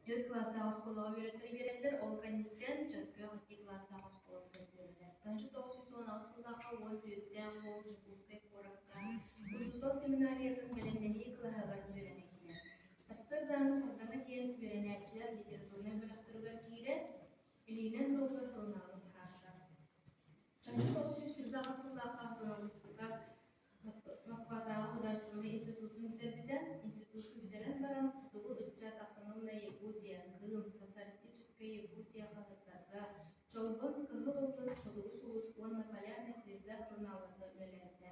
Түөрт кылаастаах оскуолаҕа үөрэттэр биэрэллэр, ол кэнниттэн Чөркөөх икки кылаастаах оскуолатыгар үөрэнэр. 1918 сыллаахха 14-тээх уол Дьокуускай куоракка учуутал семинариятын бэлэмнэнии кылааһыгар үөрэнэ киирэр. Сарсыардааҥы сардаҥа диэн үөрэнээччилэр литературнай бөлөхтөрүгэр киирэн, илиинэн суруллар сурунаалын саһарсар. 1928 сыллаахха суруналыыстыка Москватааҕы художественнай институтун бүтэрбитэ. Институту бүтэрэн баран, Хотугу ыччат Автономная Якутия, Кыым, Социалистическая Якутия хаһыаттарга, Чолбон, Кыһыл ыллык, Хотугу сулус уонна Полярная звезда сурунаалларга үлэлээбитэ.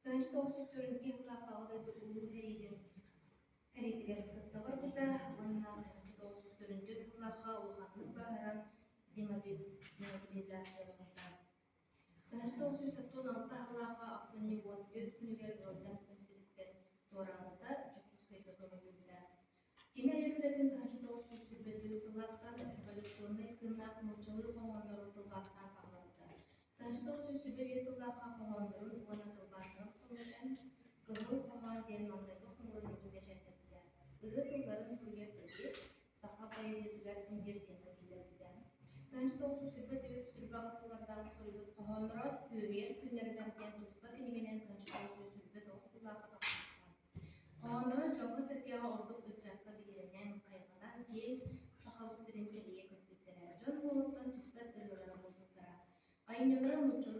1942 сыллаахха Аҕа дойду Улуу сэриитин сэриитигэр кытта барбыта уонна 1944 сыллаахха улаханнык бааһыран демобилизацияланна. 1996 сыллаахха ахсынньы 14 күнүгэр ыалдьан күн сириттэн туораабыта, Дьокуускайга көмөлүүбүтэ. Кини айар үлэтин 1924 сыллаахтан революционнай тыыннаах нууччалыы хоһооннору тылбаастаан саҕалаабыта. 1925 сыллаахха хоһооннорун уонна тылбаастарын хомуйан «Кыһыл хоһоон» диэн маҥнайгы хомуурунньугун бэчээттэппитэ. Ырыа тылларын суруйар бэлиэ саха поэзиятыгар университекка киллэрбитэ. 1924 сыллардаах суруйбут хоһоонноро «Күөгэйэр күннэрбэр» диэн туспа кинигэнэн 1929 сыллаахха тахсыбыта. Хоһоонноро дьоҥҥо-сэргэҕэ ордук ыччакка биһирэнэн, хайҕанан киэҥ Сахабыт сирин кэрийэ көппүттэрэ, дьон уоһуттан түспэт ырыалара буолбуттара. Айымньылара нууччалыы